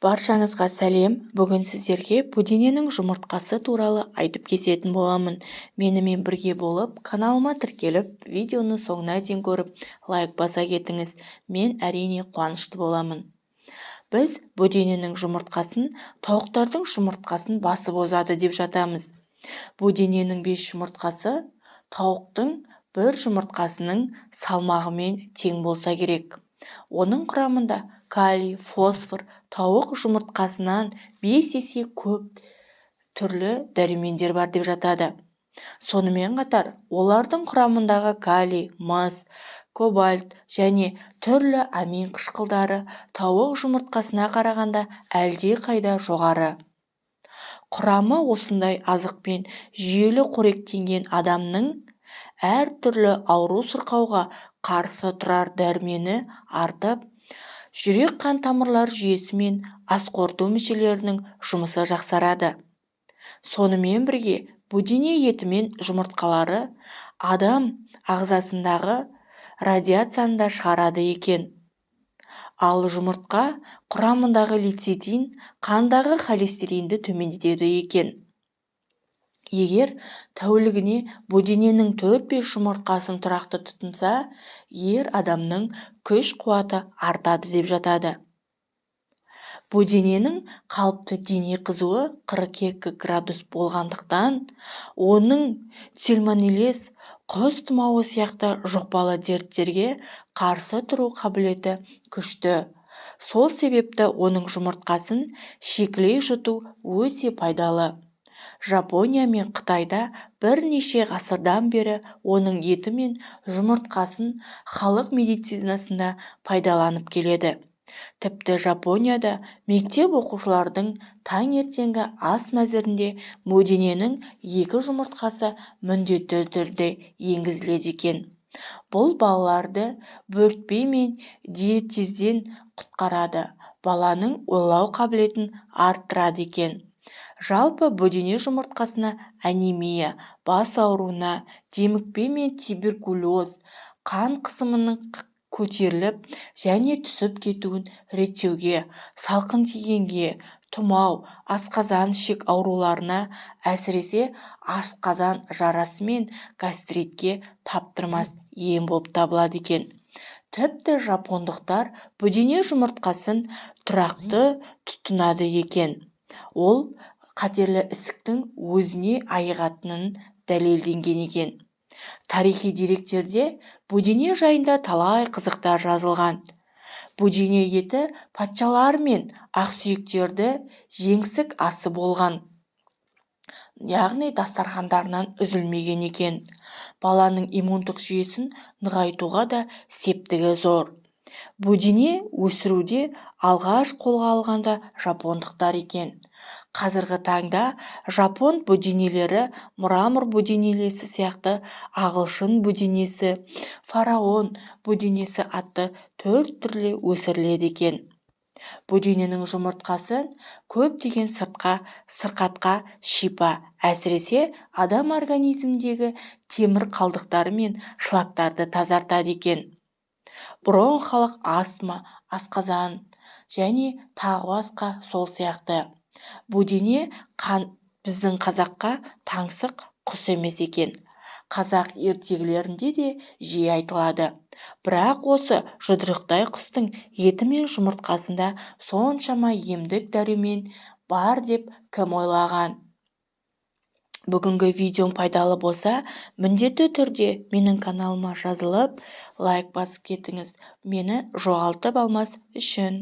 Баршаңызға сәлем! Бүгін сіздерге бөдененің жұмыртқасы туралы айтып кететін боламын. Менімен бірге болып, каналыма тіркеліп, видеоны соңына дейін көріп, лайк баса кетіңіз. Мен, әрине, қуанышты боламын. Біз бөдененің жұмыртқасын тауықтардың жұмыртқасын басып озады деп жатамыз. Бөдененің 5 жұмыртқасы тауықтың бір жұмыртқасының салмағымен тең болса керек. Оның құрамында калий, фосфор тауық жұмыртқасынан 5 есе көп түрлі дәрумендер бар деп жатады. Сонымен қатар, олардың құрамындағы калий, мыс, кобальт және түрлі амин қышқылдары тауық жұмыртқасына қарағанда әлдеқайда жоғары. Құрамы осындай азықпен жүйелі қоректенген адамның әр түрлі ауру-сырқауға қарсы тұрар дәрмені артып, жүрек-қан тамырлар жүйесі мен ас қорыту мүшелерінің жұмысы жақсарады. Сонымен бірге бөдене еті мен жұмыртқалары адам ағзасындағы радиацияны да шығарады екен. Ал жұмыртқа құрамындағы лецитин қандағы холестеринді төмендетеді екен. Егер тәулігіне бөдененің 4-5 жұмыртқасын тұрақты тұтынса, ер адамның күш-қуаты артады деп жатады. Бөдененің қалыпты дене қызуы 42 градус болғандықтан, оның сальмонеллез, құс тұмауы сияқты жұқпалы дерттерге қарсы тұру қабілеті күшті. Сол себепті оның жұмыртқасын шикілей жұту өте пайдалы. Жапония мен Қытайда бірнеше ғасырдан бері оның еті мен жұмыртқасын халық медицинасында пайдаланып келеді. Тіпті Жапонияда мектеп оқушылардың таңертеңгі ас мәзірінде бөдененің 2 жұмыртқасы міндетті түрде енгізіледі екен. Бұл балаларды бөртпе мен диатезден құтқарады, баланың ойлау қабілетін арттырады екен. Жалпы бөдене жұмыртқасына анемия, бас ауруына, демікпе мен туберкулез, қан қысымының көтеріліп және түсіп кетуін реттеуге, салқын тигенге, тұмау, асқазан-ішек ауруларына, әсіресе асқазан жарасы мен гастритке таптырмас ем болып табылады екен. Тіпті жапондықтар бөдене жұмыртқасын тұрақты тұтынады екен. Ол қатерлі ісіктің өзіне айығатынын дәлелденген екен. Тарихи деректерде бөдене жайында талай қызықтар жазылған. Бөдене еті патшалар мен ақсүйектерді жеңсік асы болған. Яғни дастархандарынан үзілмеген екен. Баланың иммундық жүйесін нығайтуға да септігі зор. Бөдене өсіруде алғаш қолға алғанда жапондықтар екен. Қазіргі таңда жапон бөденелері мрамор бөденесі сияқты ағылшын бөденесі, фараон бөденесі атты 4 түрлі өсіріледі екен. Бөдененің жұмыртқасы көптеген сырқатқа шипа, әсіресе адам организміндегі темір қалдықтары мен шлактарды тазартады екен. Бронхиялық астма, асқазан және тағы басқа сол сияқты. Бөдене біздің қазаққа таңсық құс емес екен. Қазақ ертегілерінде де жиі айтылады. Бірақ осы жұдырықтай құстың еті мен жұмыртқасында соншама емдік дәрумен бар деп кім ойлаған? Бүгінгі видеом пайдалы болса, міндетті түрде менің каналыма жазылып, лайк басып кетіңіз, мені жоғалтып алмас үшін.